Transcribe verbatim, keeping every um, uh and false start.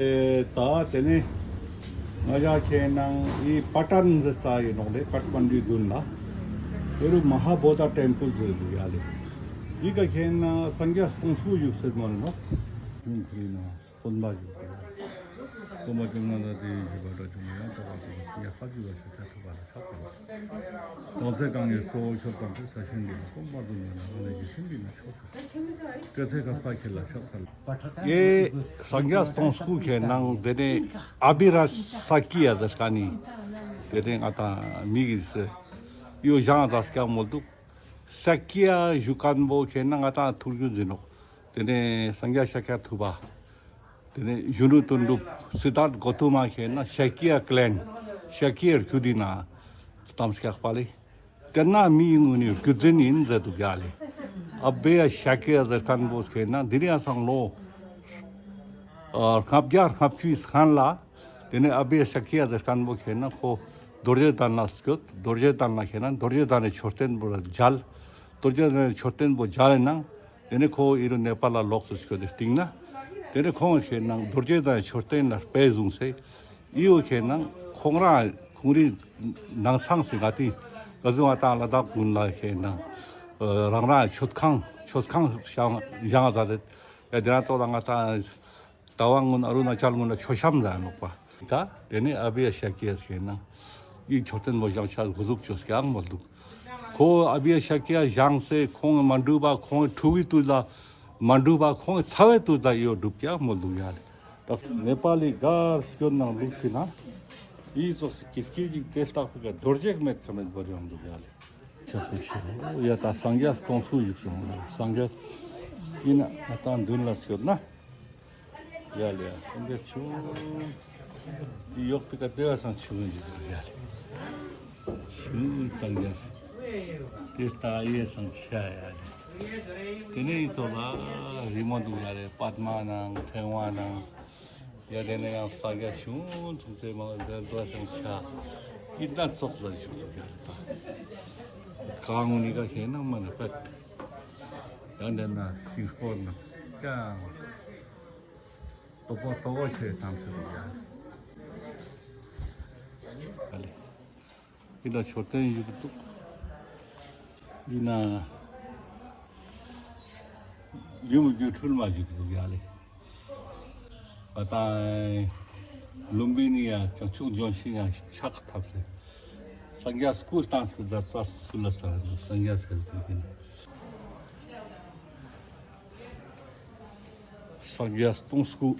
ད་དེ་ནས་ང་ཡ་ཁྱེད་ནང་ཨི་པ་ཏན་ཟེར་ས་ཡིན་ནོག་ལེ། ཀ་ཐ་མན་ཌུའི་དགུན་ལ་ཨེ་རུ་མ་ཧཱ་བོ་དྷ་ཊེམ་པལ་ཟེར་འདུག་ཡ་ལེ། ཡི་ག་ཁྱེད་ན་སངས་རྒྱས་སྟོང་སྐུ་བཞུགས་ཟེར་མ་ནོག། ཡུམ་ཁྱེད་ན་སྟོན་པ་བཞུགས་ཟེར། སྟོན་པ་ཀུན་ལ་ད་དེ་བཞུགས་པ་འདྲ་བྱུང་ན་ཡང་དག་པ་དེ་ཡ་ཧ་ཅི་བ་ཤ་ཁྲ་ཐུབ་པ་ལ་ཆགས་པ་ལ། གོང་ཚེ་གང་ངེས་གཙོ་བོ་ཁྱོད་དང་དུ་ས་ཞིང་འདི་ལ་སྟོན་པ་དུ་མེད་ན་ཨ་ནེ་ཀྱི་ཤིན་པའི་ན་ཆོག་ཏུ་སྐྱོད་ཚེ་ཁ་ཕ་ཁྱེད་ལ་ཆགས་ཚར་ལ། ཨེ་སངས་རྒྱས་སྟོང་སྐུ་ཁྱེད་ནང་དེ་ནས་ཨ་བྷི་ར་ཤ་ཀི་ཡ་ཟེར་ཁ་ནི་དེ་ནས་ང་དང་མི་གི་སེ་ཡོ་ཞང་ཟ་སྐྱ་མོལ་འདུག། ཤ་ཀི་ཡ་ཞུ་མཁན་པོ་ཁྱེད་ན་ང་དང་ཐུགས་རྒྱུན་འཛིན་ནོག། དེ་ནས་སངས་རྒྱས་ཤཱཀྱ་ཐུབ་པ། དེ་ནས་གཞོན་ནུ་དོན་གྲུབ་སིད་དྷཱརྠ་གོ་ཏ་མ་ཁྱེད་ན་ཤཱཀྱ་ཀླན། ཤཱཀྱ་རྒྱུད་འདི་ན་གཏམ་སྐྱག་པ་ལེ། དེ་ན་མིའི་ངོས་ནས་རྒྱུད་འཛིན་ཡིན་ཟེར་འདུག་ཡ་ལེ། ཨ་བྷི་ཡ་ཤཱཀྱ་ཟེར་མཁན་པོ་ཁྱེད་ན་འདི་རིང་ཡང་སང་ལོ། ཨ་ལྔ་བརྒྱ་ལྔ་བཅུའི་སྔན་ལ། དེ་ནས་ཨ་བྷི་ཡ་ཤཱཀྱ་ཟེར་མཁན་པོ་ཁྱེད་ན་ཁོ་རྡོ་རྗེ་གདན་ལ་སྐྱོད། རྡོ་རྗེ་གདན་ལ་ཁྱེད་ན་རྡོ་རྗེ་གདན་ནས་མཆོད་རྟེན་པོ་ལ་མཇལ། རྡོ་རྗེ་གདན་ནས་མཆོད་རྟེན་པོ་མཇལ་ནང་། དེ་ནས་ཁོ་ཨི་རུ་ནེ་པཱལ་ལ་ལོག་སུ་སྐྱོད་དེ་སྟིང་ན། དེ་ནས་ཁོང་ཁྱེད་ནང་རྡོ་རྗེ་གདན་མཆོད་རྟེན་ལ་དཔེ་བཟུང་སེ། ཨི་བོ་ཁྱེད་ནང་ཁོང་རང་ཁོང་རིག་ནང་ཚང་སེ་ང་ཏི་ག་ཟུང་བ་དང་ལ་དྭགས་ཀུན་ལ་ཁྱེད་ནང་རང་རང་མཆོད་ཁང་མཆོད་ཁང་བཞེངས་བཞེངས་ཟ་དེ། ཡ་དེ་རང་ཚོ་ལ་ང་ཚང་། ད་བ་སྔོན་ཨ་རུ་ན་ཅལ་སྔོན་ལ་མཆོད་བཤམས་ལ་ནོག་པ། ད་དེ་ནས་ཨ་བྷི་ཡ་ཤཱཀྱ་ཟེར་ན་ཡིག་མཆོད་རྟེན་པོ་བཞེངས་ཆ་འགོ་འཛུགས་བཅོས་ཀྱང་མ་འདུག། ཁོ་ཨ་བྷི་ཡ་ཤཱཀྱ་བཞེངས་སེ་ཁོང་མ་འགྲུབ་པ་ཁོང་ཕྲུ་གུའི་དུས་ལ་མ་འགྲུབ་པ་ཁོང་ཚ་བའི་དུས་ལ་ཡོད་འགྲུབ་ཀྱང་མ་འདུག་ཡ་ལེ། ད་ནེ་པ་ལི་གར་སྐྱོད་ནང་ལུགས་ཤིག་ན་ཡིག་ཙོགས་སུ་ཀིར་ཀིར་ཅིག་དེ་ལྟ་ཁུ་ག་རྡོ་རྗེ་མེད་ཁ་མེད་བོར་ཡོང་འདུག་ཡ་ལེ། ཡ་ད་སངས་རྒྱས་སྟོང་སྐུ་བཞུགས་སོང་། སངས་རྒྱས་ཡིན་ན་ང་ད་མདུན་ལ་སྐྱོད་ན། ཡ་ལེ་ཡ་སངས་རྒྱས་ཆུ་འདི་ཡོག་པི་ཀ་ཏེ་བ་སང་ཆུ་འདི་ཡ་ལེ་ཆུ་སངས་རྒྱས་དེ་ལྟ་ཡེ་སང་ཆ་ཡ་ལེ། དེ་ནས་ཡི་ཚོ་ལ་རི་མོ་འདུག་ཡ་ལེ། པདྨ་ནང་ཕྲེང་བ་ནང་ཡ་དེ་ནས་ཡང་སངས་རྒྱས་ཆུ་ཚུགས་ཚེ་མང་དེ་ལྟ་སང་ཆ་ཡི་ད་ཙོགས་ལ་བཞུགས་འདུག་ཡ་ལེ། ད་གང་ངུ་ནི་ཀ་ཁྱེད་ན་མ་ན་པད། ཡང་དེ་ན་ཤིང་སྐོར་ན་ཀྱང་དོ་པོ་དོ་པོ་ཆེ་དམ་ཟེར་ཡ། ཨ་ལེ། ཡིན་ན་མཆོད་རྟེན་བཞུགས་འདུག། ཡིན་ན་ཡུམ་སྒྱུ་འཕྲུལ་མ་བཞུགས་འདུག་ཡ་ལེ། ང་དང་ལུམ་བི་ནི་ཡ་བྱང་ཆུབ་ལྗོན་ཤིང་ཡ་ཕྱག་ཐབས་སེ། སངས་རྒྱས་སྐུ་བལྟམས་སུ་མཛད་པ་ཚུལ་ལ་གསལ་འདུག། སངས་རྒྱས་ཕེབས་འདུག་ཡིན། སངས་རྒྱས་སྟོང་སྐུ།